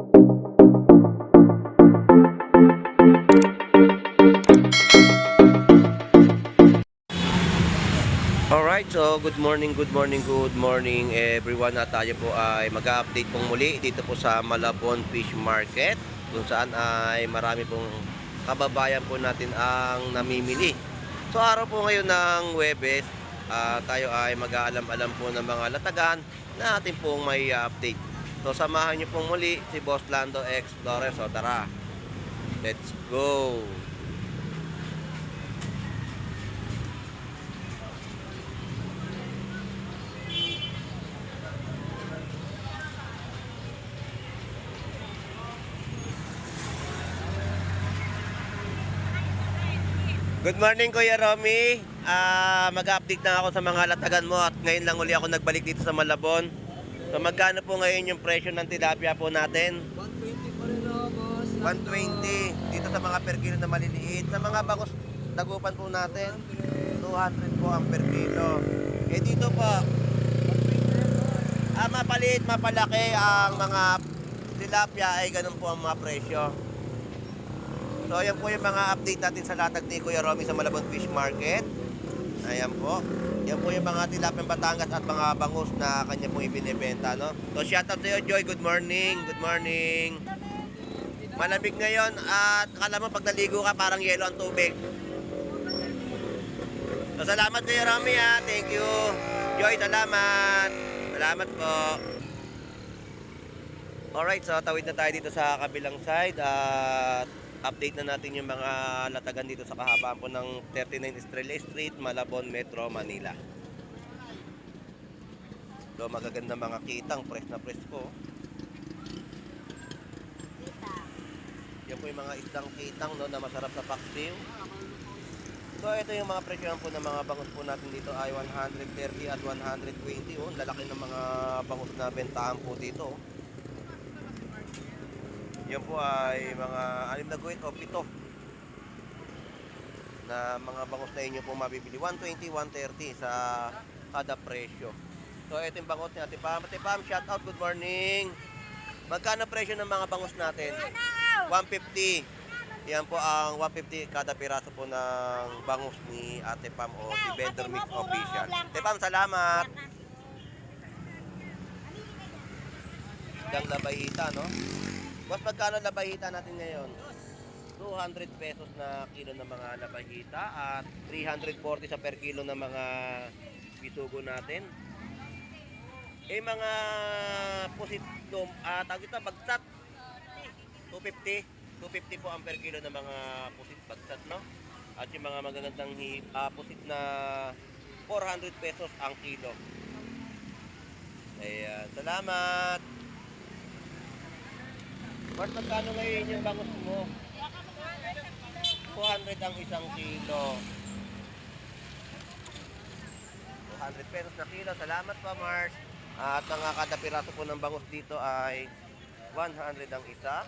Alright, so good morning everyone. At tayo po ay mag-update pong muli dito po sa Malabon Fish Market, kung saan ay marami pong kababayan po natin ang namimili. So araw po ngayon ng Huwebes, tayo ay mag-aalam-alam po ng mga latagan na atin pong may update. So samahan niyo pong muli si Boss Lando Explorer. So tara, let's go! Good morning Kuya Romy. Mag-update na ako sa mga latagan mo at ngayon lang uli ako nagbalik dito sa Malabon. So magkano po ngayon yung presyo ng tilapia po natin? 120 pa rin ako, boss. 120 dito sa mga per kilo na maliliit. Sa mga bangus dagupan po natin, 200 po ang per kilo. Eh dito po, mapaliit, mapalaki ang mga tilapia ay ganun po ang mga presyo. So ayan po yung mga update natin sa latag ni Kuya Romy sa Malabon Fish Market. Ayan po. Yan po yung mga tilapia Batangas at mga bangus na kanya pong ibinibenta, no? So shout out to you, Joy. Good morning. Good morning. Malamig ngayon at akala mo pag naligo ka parang yelo ang tubig. So salamat Kuya Romy ha. Thank you. Joy, salamat. Salamat po. Alright, so tawid na tayo dito sa kabilang side at update na natin yung mga latagan dito sa kahabaan po ng 39 Estrella Street, Malabon, Metro, Manila. So magaganda mga kitang, fresh na fresh po. Yan po yung mga isdang kitang, no, na masarap sa paksiw. So ito yung mga presyohan po ng mga bangus po natin dito ay 130 at 120. Oh, lalaki ng mga bangus na bentahan po dito. Yan po ay mga 6 na guhit o 7 na mga bangus na inyo po mabibili. 120, 130 sa kada presyo. So ito yung bangus ni Ate Pam. Ate Pam, shout out, good morning. Magkano presyo ng mga bangus natin? 150. Yan po ang 150 kada piraso po ng bangus ni Ate Pam o si Vendor Mix Official. Ate Pam, salamat. Isdang labayita, no? Boss, magkano labayita natin ngayon? 200 pesos na kilo ng mga labayita at 340 sa per kilo ng mga bisugo natin. Eh mga pusit, tawag ito, bagsat. 250 po ang per kilo ng mga pusit bagsat, no? At yung mga magagandang pusit na 400 pesos ang kilo. Ayan, salamat. Bart, magkano ngayon yung bangus mo? 200 ang isang kilo. 200 pesos na kilo. Salamat pa, Mars. At ang kada piraso po ng bangus dito ay 100 ang isa.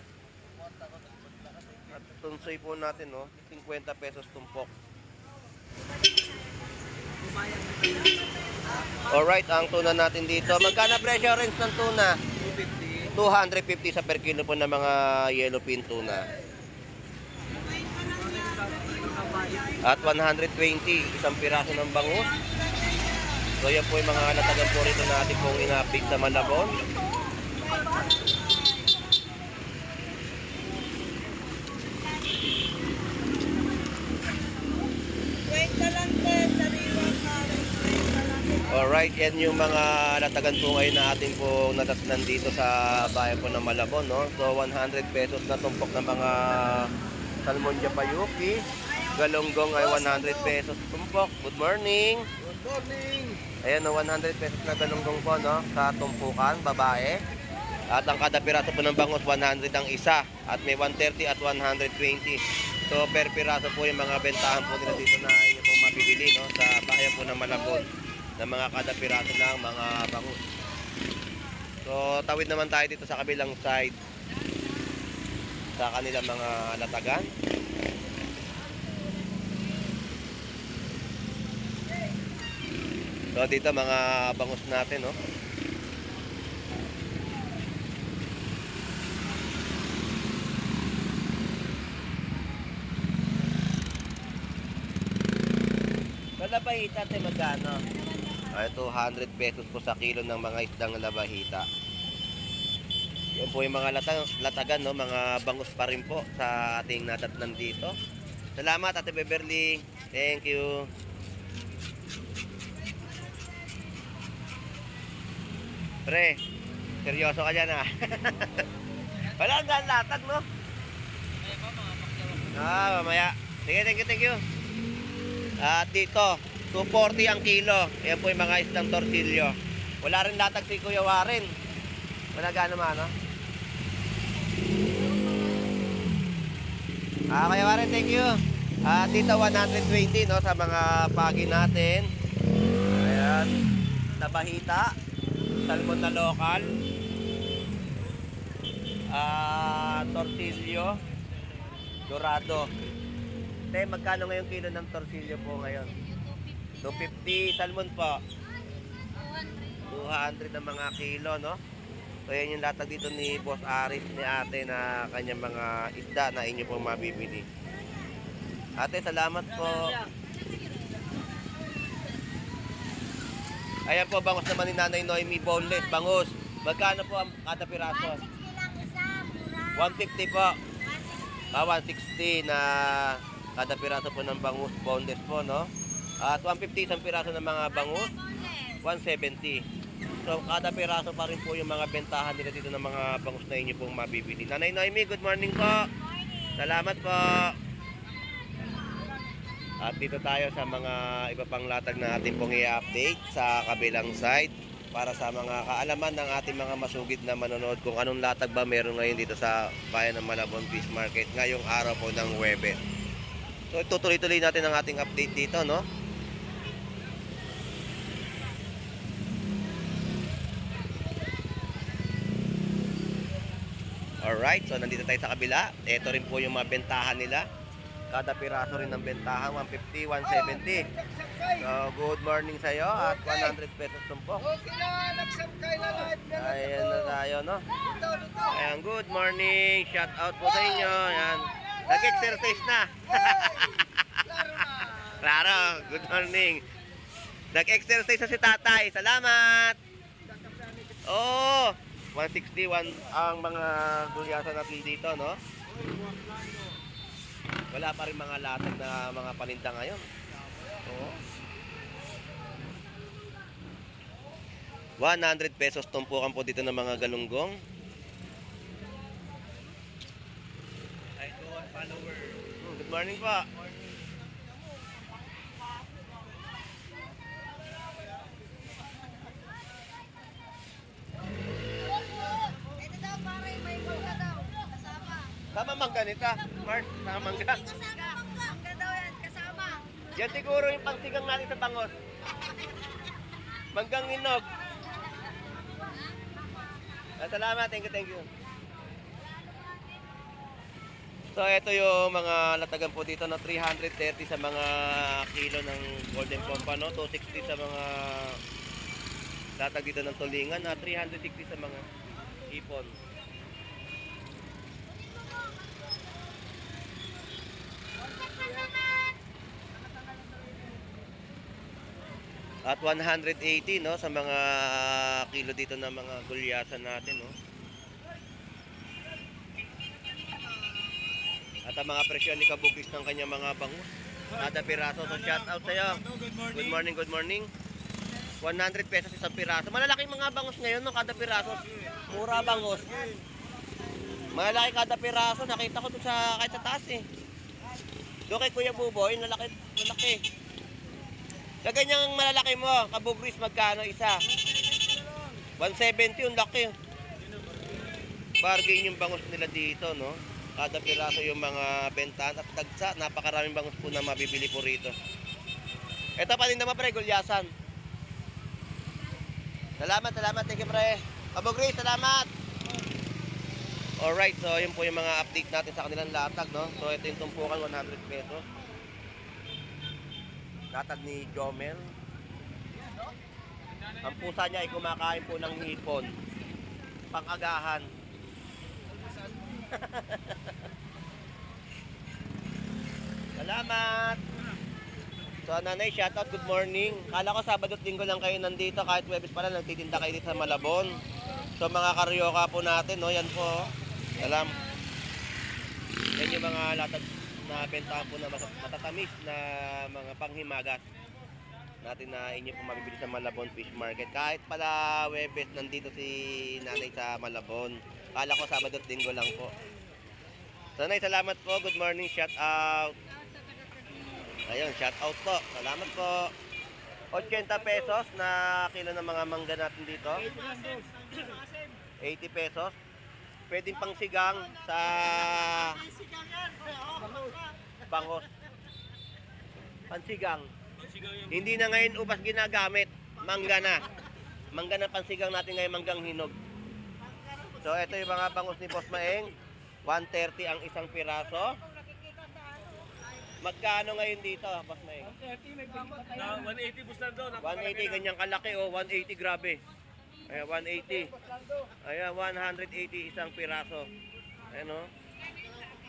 At tunsoy po natin, no? 50 pesos tumpok. Alright, ang tuna natin dito. Magkano presyo range ng tuna? 250 sa per kilo po ng mga yellowfin tuna. At 120 isang piraso ng bangus. So yan po yung mga latagan po rito na ating pong ina-update sa Malabon. Alright, yan yung mga latagan po ngayon na ating po natatnan dito sa bayan po ng Malabon, no? So 100 pesos na tumpok ng mga salmondia payuki. Galonggong ay 100 pesos tumpok. Good morning. Good morning. Ayan, no, 100 pesos na galonggong po, no? Sa tumpukan, babae. At ang kada piraso po ng bangus 100 ang isa. At may 130 at 120. So per piraso po yung mga bentahan po nila dito na inyo pong mabibili, no? Sa bayan po ng Malabon. Na mga kada piraso ng mga bangus. So tawid naman tayo dito sa kabilang side sa kanilang mga latagan. So dito mga bangus natin, no? labahita, te, magkano? Ay, 200 pesos po sa kilo ng mga isdang labahita. Yan po yung mga latagan, no? Mga bangus pa rin po sa ating nadatnan dito. Salamat, Ate Beverly. Thank you. Pre, seryoso ka dyan, ha? Wala ang gaan latag, no? Mamaya. Sige, thank you. At dito, 240 ang kilo. Yan po yung mga isdang torsilyo. Wala rin latag si Kuya Warren. Wala gaano man, no? Kuya Warren, thank you. Dito 120, no, sa mga pagi natin. Ayan. Labahita. Salmon na lokal. Torsilyo. Dorado. Te, magkano ngayong kilo ng torsilyo po ngayon? 250. Salmon po. 200 ang mga kilo, no? So, yan yung latag dito ni Boss Aris, ni ate, na kanyang mga isda na inyo pong mabibili. Ate, salamat po. Ayan po, bangus naman ni Nanay Noemi, boneless, bangus. Magkano po ang kada piraso? 160 lang isa, mura. 150 po. 160 na kada piraso po ng bangus, boneless po, no? At 150 isang piraso ng mga bangus, 170. So, kada piraso pa rin po yung mga bentahan nila dito ng mga bangus na inyo pong mabibili. Nanay Noemi, good morning po. Salamat po. At dito tayo sa mga iba pang latag na ating pong i-update sa kabilang side para sa mga kaalaman ng ating mga masugid na manonood kung anong latag ba meron ngayon dito sa bayan ng Malabon Fish Market ngayong araw po ng Huwebes. So, tutuloy-tuloy natin ang ating update dito, no? Alright, so nandito tayo sa kabila. Ito rin po yung mga bentahan nila. Kada piraso rin ng bentahan, 150, 170. So, good morning sa iyo at 100 pesos tumpok. Okay na, nagsangkay na live na. Ayan na tayo, no? Dito. Ayan, good morning. Shout out po sa inyo. Ayan. Nag-exercise na. Laro na. Claro, good morning. Nag-exercise na si tatay. Salamat. Oo. 161 ang mga gulyasan natin dito, no? Wala pa rin mga latag na mga paninda ngayon. Oo. 100 pesos tumpukan po dito ng mga galunggong. Follower. Good morning po. Ito daw, pare, may mangga daw. Kasama. Tama mangga nita. Mars, tama mangga. Kasama mangga. Mangga daw yan, kasama. Yan siguro yung pangsigang natin sa bangos. Manggang inog. Salamat, thank you. So, ito yung mga latagan po dito na 330 sa mga kilo ng golden pompano, 260 sa mga latag dito ng tulingan, at 360 sa mga ipon. At 180, no, sa mga kilo dito ng mga gulyasan natin, no. At ang mga presyo ni Kabugis ng kanyang mga bangus. Kada piraso. So, shout out sa'yo. Good morning. 100 pesos isang piraso. Malalaking mga bangus ngayon, no, kada piraso. Mura bangus. Malalaki kada piraso. Nakita ko doon sa kahit sa taas, eh. Doon kay Kuya Buboy, lalaki. Sa ganyang malalaki mo, Kabugris, magkano isa? 170 yung laki. Bargain yung bangus nila dito, no? Kada piraso yung mga bentahan at tagsa. Napakaraming bangus po na mabibili po rito. Ito pa din naman, pre, gulyasan. Salamat. Thank you, pre. Kabugris, salamat. Alright, so yun po yung mga update natin sa kanilang latag, no? So ito yung tumpukan, 100 pesos. Latag ni Jomel. Ang pusa niya ay kumakain po ng hipon. Pang-agahan. Salamat. So nanay, shoutout, good morning. Kala ko Sabado at Linggo lang kayo nandito, kahit Huwebes pala nagtitinda kayo dito sa Malabon. So mga karyoka po natin, no, yan po. Alam. Yan yung mga latag na bentahan po na matatamis na mga panghimagas natin na inyo po mabibili sa Malabon Fish Market. Kahit pala Huwebes nandito si nanay sa Malabon. Kala ko Sabado at Linggo lang po. So nanay, salamat po. Good morning, shoutout. Ayun, shout out po. Salamat po. 80 pesos na kilo ng mga mangga natin dito. 80 pesos. Pwedeng pang sigang sa bangos. Pansigang. Hindi na ngayon ubas ginagamit. Mangga na. Mangga na pansigang natin ngayon, manggang hinog. So, ito yung mga bangos ni Boss Maeng. 130 ang isang piraso. Magkano ngayon dito, Boss Maeng? 180 bus lang doon. 180, ganyang kalaki, oh. 180, grabe. Ayan, 180. Ayan, 180 isang piraso. Ayan, oh.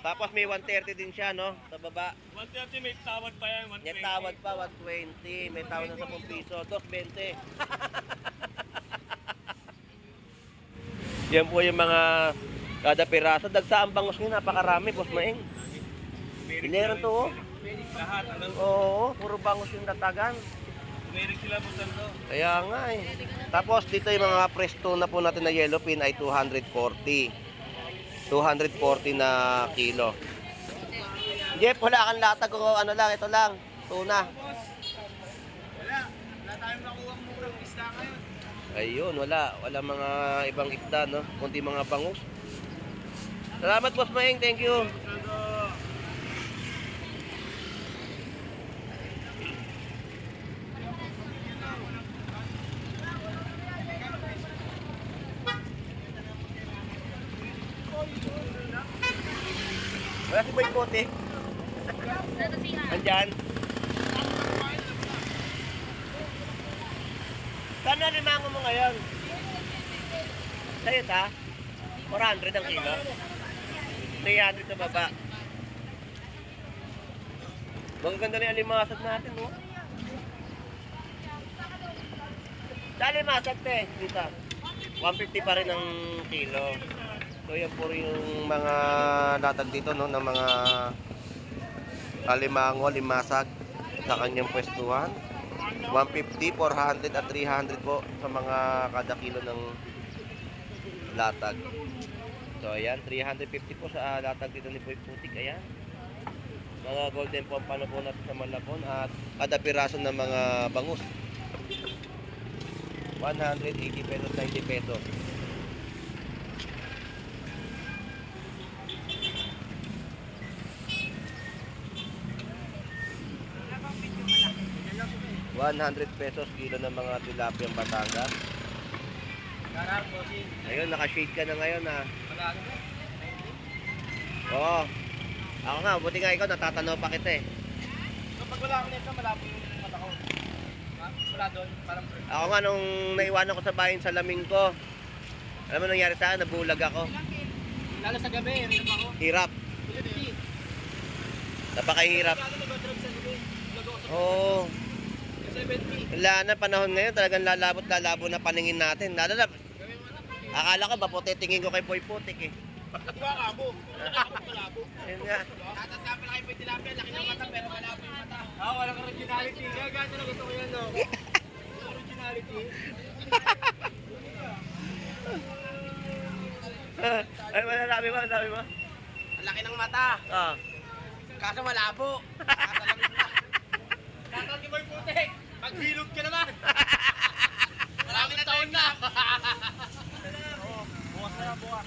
Tapos may 130 din siya, no? Sa baba. 130 may tawad pa yan. May tawad pa, 120. May tawad na 10 piso. 220. Yan po yung mga kada piraso. Dagsa ang bangos nyo, napakarami, Boss Maeng. Ileran to, oh. Lahat, ano? Oo, puro bangos yung datagan. Meron sila bus lang doon. Kaya nga eh. Tapos dito yung mga presto na po natin na yellowfin ay 240. 240 na kilo. Jeff, wala kang latag ko. Ano lang, ito lang. Tuna. Wala. Wala tayong nakuha murang isda ngayon. Ayun, wala. Wala mga ibang isda, no? Kunti mga bangus. Salamat, Boss Maeng. Thank you. Wala si Boy Pote. Andyan. Saan na limango mo ngayon? Sa'yo ta? 400 ang kilo. 300 sa baba. Magaganda na yung alimasag natin, no? Sa alimasag, te, dito. 150 pa rin ang kilo. So yan po rin yung mga latag dito, no, ng mga alimango, limasag sa kanyang pwestuhan. 150, 400 at 300 po sa mga kada kilo ng latag. So ayan, 350 po sa latag dito ni Boy Putik. Ayan, mga golden pompano po natin sa Malabon at kada piraso ng mga bangus 180 pesos, 90 pesos. ₱100 kilo ng mga tilapia ng Batangas. Karang bossing. Ayun, naka-shade ka na ngayon, ha. Malalo na. Oo. Ako nga, buti nga ikaw, natatanaw pa kita, eh. Kapag wala ako nito, malabo yung mata ko. Ha? Wala doon, parang... Ako nga, nung naiwanan ko sa bayan sa laming ko, alam mo nangyari sa akin, nabulag ako. Lalo sa gabi, hirap ako. Hirap. 50. Napakahirap. Lalo nag-drive sa gabi. Oo. 70. Wala na panahon ngayon, talagang lalabo na paningin natin. Lalo na, akala ko ba puti, tingin ko kay Boy Putik, eh. Malabo. Malabo. Ayun nga. Tatanda pala kayo may tilapia, laki ng mata pero malabo yung mata. Walang originality. Kaya gano'n na gusto ko yan, no? Originality. Ay, malalabi mo, malalabi mo. Ang laki ng mata. Ah. Kaso malabo. Kasalamit na. Kaso ni Boy Putik, maghilog ka naman. Maraming taon na. Bukas na, bukas.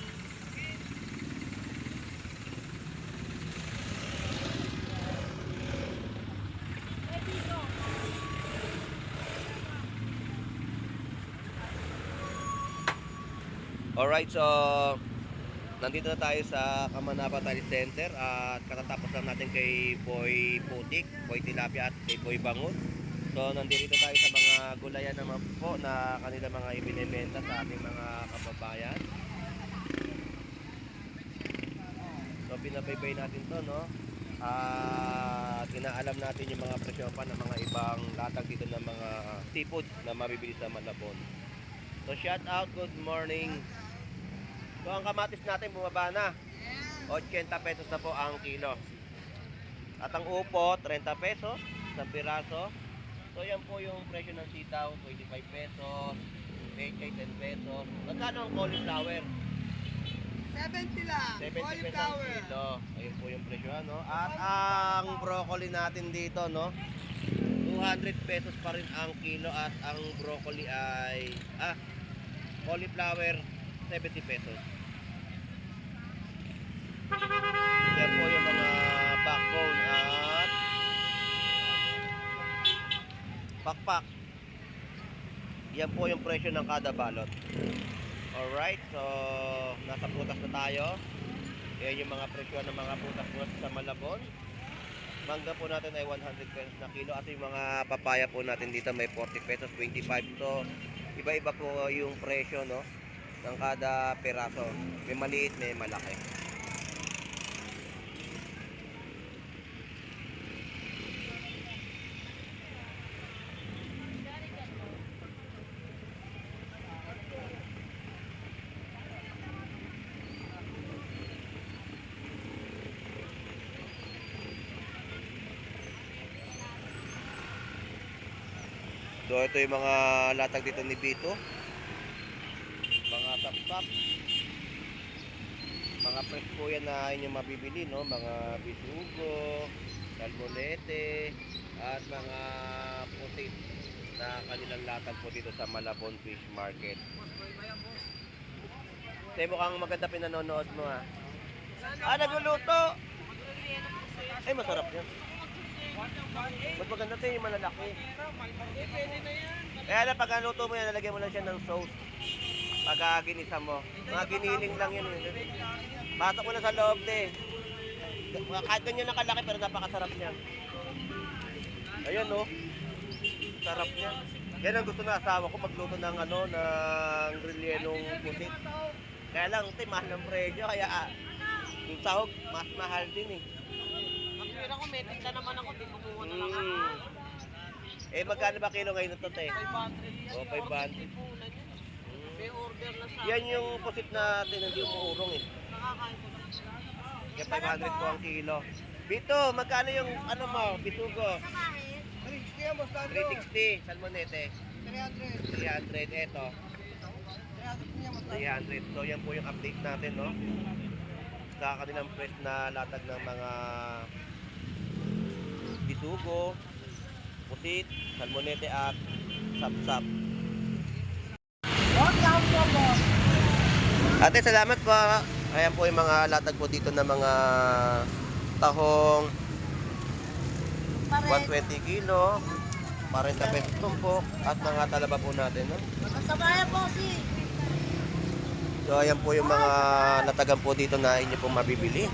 Alright, so nandito na tayo sa Kamanapa Tali Center at katatapos lang natin kay Boy Putik, Boy Tilapia at kay Boy Bangus. So nandito tayo sa mga gulayan naman po na kanila mga ibinebenta sa ating mga kababayan. So pinabaybay natin to, no? Ginaalam natin yung mga presyo pa ng mga ibang latag dito ng mga seafood na mabibili sa Malabon. So shout out, good morning. So ang kamatis natin bumaba na. 80 pesos na po ang kilo. At ang upo, 30 pesos sa piraso. So yan po yung presyo ng sitaw, 25 pesos, pechay 10 pesos. Magkano ang cauliflower? 70 lang. 70 pesos ang kilo. Ayun po yung presyo, no? At ang broccoli natin dito, no? 200 pesos pa rin ang kilo at ang broccoli ay cauliflower 70 pesos. Yan po yung mga backbone at pakpak. Yan po yung presyo ng kada balot. Alright, so nasa prutas na tayo. Yan yung mga presyo ng mga prutas sa Malabon. Mangga po natin ay 100 pesos na kilo. At yung mga papaya po natin dito may 40 pesos, 25. So iba-iba po yung presyo, no, ng kada peraso. May maliit, may malaki. So ito yung mga latag dito ni Bito. Mga sapsap. Mga fresh po yan na inyong mabibili, no? Mga bisugo, salmonete, at mga pusit na kanilang latag po dito sa Malabon Fish Market. Say mukhang maganda pinanonood mo, ha? Nagluluto! Ay, masarap yan. Mas maganda ito yung malalaki. Kaya na pag luto mo yan, lalagyan mo lang siya ng sauce. Pag ginisa mo. Mga giniling lang yan. Pasok mo na sa loob din. Kahit ganyan na kalaki pero napakasarap niya. Ayan, no? Sarap niya. Yan ang gusto na asawa ko magluto ng ng grilyenong pusit. Kaya lang, mahal ng presyo. Kaya yung sahog, mas mahal din eh. Pero ako, may tinda naman ako, di kumuha na lang ako. Magkano ba kilo ngayon ito, te? 500 yan. O, 500. May order na sa Yan yung pusit natin, hindi umuurong eh. nakakain ko na. Kaya 500 po ang kilo. Bito, magkano yung mo, bitugo? 360, salmonete. 300, eto. 300. So yan po yung update natin, no? Sa kanilang fresh na latag ng mga bitugo, pusit, salmonete at sapsap. Ate, salamat po. Ayan po yung mga latag po dito ng mga tahong 120 kilo, 40 pesos tumpok, at mga talaba po natin, no? Masabaya po si. So ayan po yung mga latagan po dito na inyo pong mabibili.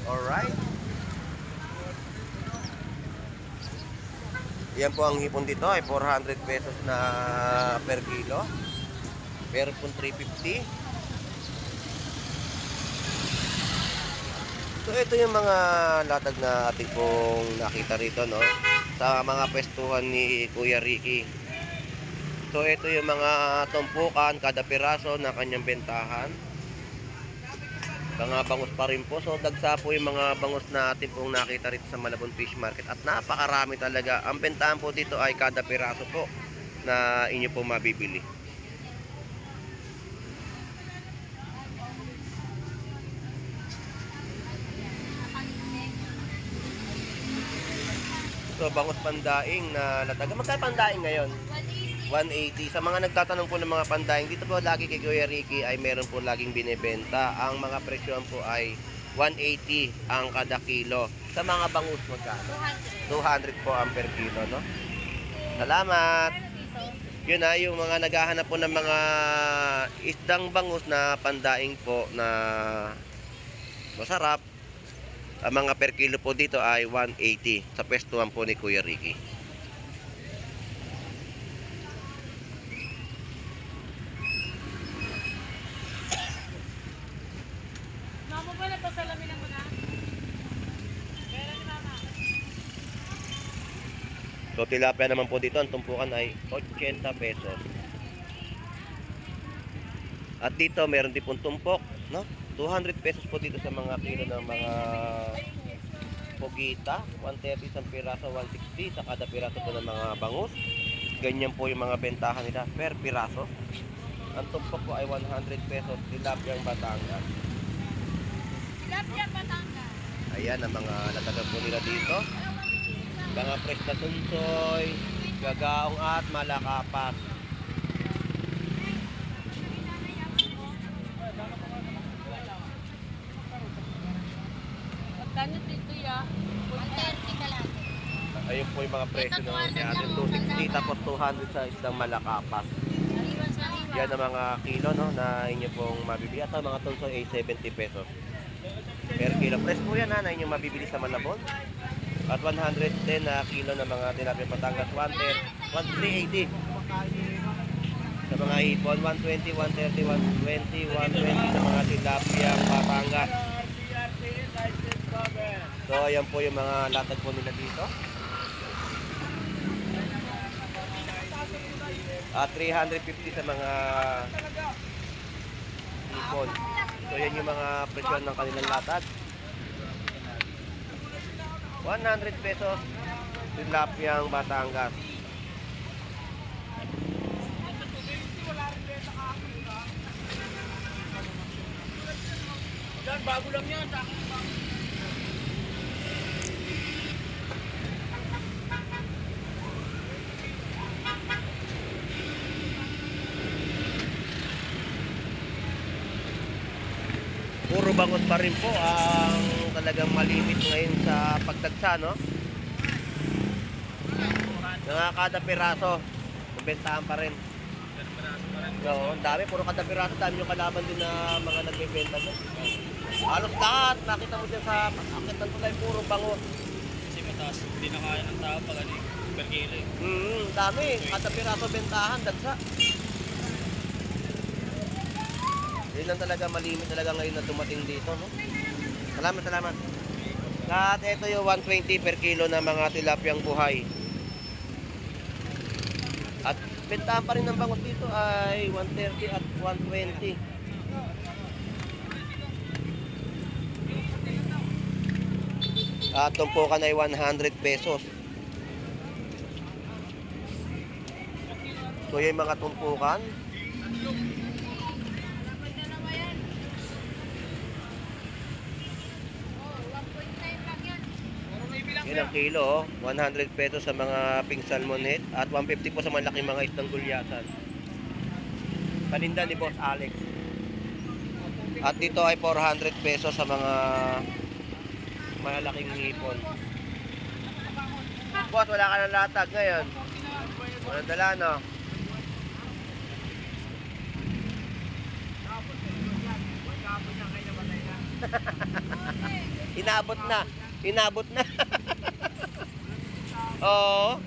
Alright. Yan po ang hipon dito ay 400 pesos na per kilo. Pero po 350. So ito yung mga latag na ating pong nakita rito, no? Sa mga pwestuhan ni Kuya Ricky. So ito yung mga tumpukan, kada piraso na kanyang bentahan. Mga bangus pa rin po. So dagsa po yung mga bangus na ating pong nakita rito sa Malabon Fish Market. At napakarami talaga. Ang bentahan po dito ay kada piraso po na inyo po mabibili. So bangus pandaing na lataga. Magkano pandaing ngayon? 180. Sa mga nagtatanong po ng mga pandaing, dito po lagi kay Kuya Ricky ay meron po laging binebenta. Ang mga presyoan po ay 180 ang kada kilo. Sa mga bangus magkano? 200 po ang per kilo, no? Salamat! Yun na, yung mga naghahanap po ng mga isdang bangus na pandaing po na masarap. Ang mga per kilo po dito ay 180 sa pwestuhan po ni Kuya Ricky. Mama ba napasalamin ang mga? Pera ni mama. So tilapia naman po dito, ang tumpukan ay 80 pesos. At dito meron din pong tumpok, no? 200 pesos po dito sa mga kilo ng mga pugita, 130 isang piraso, 160 sa kada piraso po ng mga bangus. Ganyan po yung mga bentahan nila per piraso. Ang tumpok po ay 100 pesos, tilapiyang Batangas. Tilapia Batangas. Ayan ang mga latagan po nila dito. Mga fresh na tunsoy, gagaong at malakapas. Magkano dito ya? 130 ka lang. Ayun po yung mga presyo ng ating 260 tapos 200 sa isang malakapas. Sariwan sariwan. Yan ang mga kilo, no, na inyo pong mabibili. At ang mga tunsoy ay 70 pesos per kilo. Fresh po yan, ha, na inyong mabibili sa Malabon. At 110 na kilo ng mga tilapia Batangas, 180. Sa mga hipon, 120, 130, 120, 120 sa mga tilapia Batangas. So, ayan po yung mga latag po nila dito. At 350 sa mga hipon. So, yan yung mga presyon ng kanilang latag. 100 pesos tilapiyang Batangas. Yan, bago lang yan. Puro bangot pa rin po ang talagang malimit ngayon sa pagdagsa, no? Kada piraso, bentahan pa rin. So, ang dami, puro kada piraso, dami yung kalaban din na mga nagbebenta doon. Halos lahat, nakita mo dyan sa akit ng tulay, puro bangot. Kasi mataas, hindi na kaya ng tao pag per kilo eh. Dami, kada piraso bentahan, dagsa. Yun lang talaga, malimit talaga ngayon na dumating dito, no? Salamat, salamat. At ito yung 120 per kilo na mga tilapiyang buhay. At bentahan pa rin ng bangus dito ay 130 at 120. At tumpukan ay 100 pesos. So yung mga tumpukan. Yan ang kilo, 100 pesos sa mga pink salmon head at 150 po sa malaking mga isdang gulyasan. Paninda ni Boss Alex. At dito ay 400 pesos sa mga malalaking hipon. Boss, wala ka ng latag ngayon. Walang dala, no? Inabot na. Inabot na. Oo.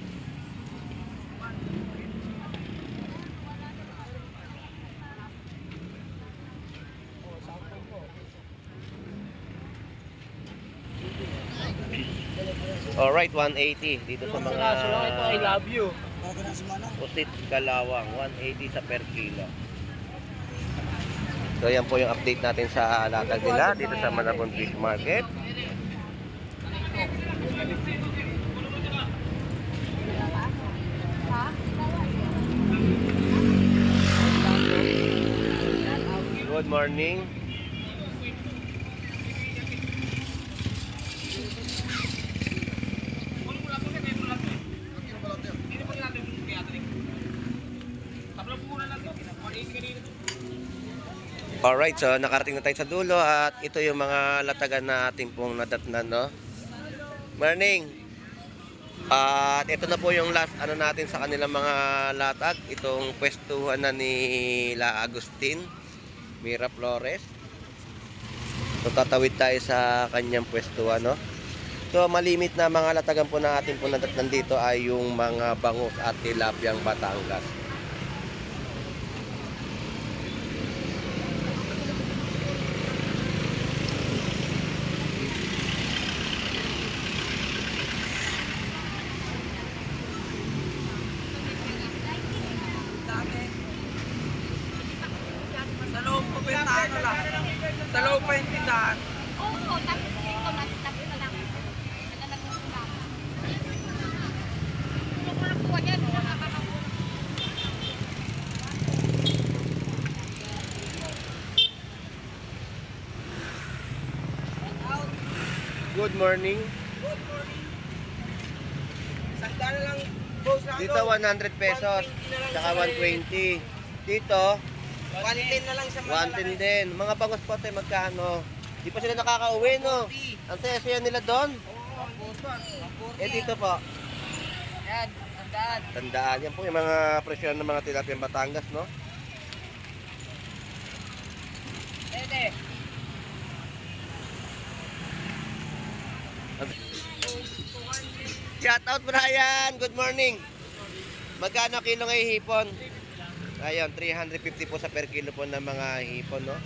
Alright, 180 dito sa mga I love you. Pusit Kalawang, 180 sa per kilo. So yan po yung update natin sa latag nila dito sa Malabon Fish Market. Good morning. Alright, so nakarating na tayo sa dulo at ito yung mga latagan natin pong nadatnan, no? Morning! At ito na po yung last ano natin sa kanilang mga latag. Itong pwestuhan na ni La Agustin Mira Flores. So tatawid tayo sa kanyang pwesto, ano. So malimit na mga latagan po na atin po nandito ay yung mga bangus at tilapiyang Batangas. Sa loob po bentahan na lang. Sa loob pa yung tindahan. Oo, tapos dito, tapos na lang. Nagalag mo lang. Tulog-tulog po yan, nakakakakuha. Good morning. Sandaan na lang, boss na Dito 100 pesos, tsaka 120. Dito 110 na lang sa 110 din. Mga bangus po tayo magkano? Di pa sila nakakauwi, no? Ang saya-saya nila doon. Eh dito po, Yan, sandaan. tandaan. Yan po yung mga presyo ng mga tilapiyang Batangas, no? Ede. Shout out Brian! Good morning! Magkano kilo ngayon hipon? Ayun, 350 po sa per kilo po ng mga hipon, no?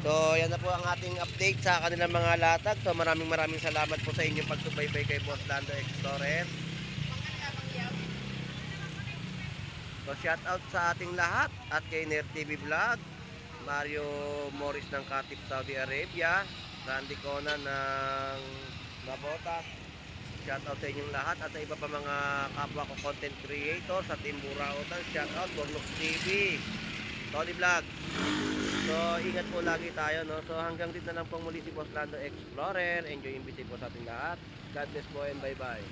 So, yan na po ang ating update sa kanilang mga latag. So, maraming salamat po sa inyong pagsubaybay kay Boss Lando Explorer. So, shout out sa ating lahat at kay Ner TV Vlog, Mario Morris ng Katip, Saudi Arabia, Randy Conan ng Mabotas. Shout out sa inyong lahat at sa iba pa mga kapwa ko content creator sa Team Burautan. Shout out Borlux TV, Tony Vlog. So ingat po lagi tayo, no. So hanggang dito na lang po muli si Boss Lando Explorer. Enjoy yung visit po sa ating lahat. God bless po and bye bye.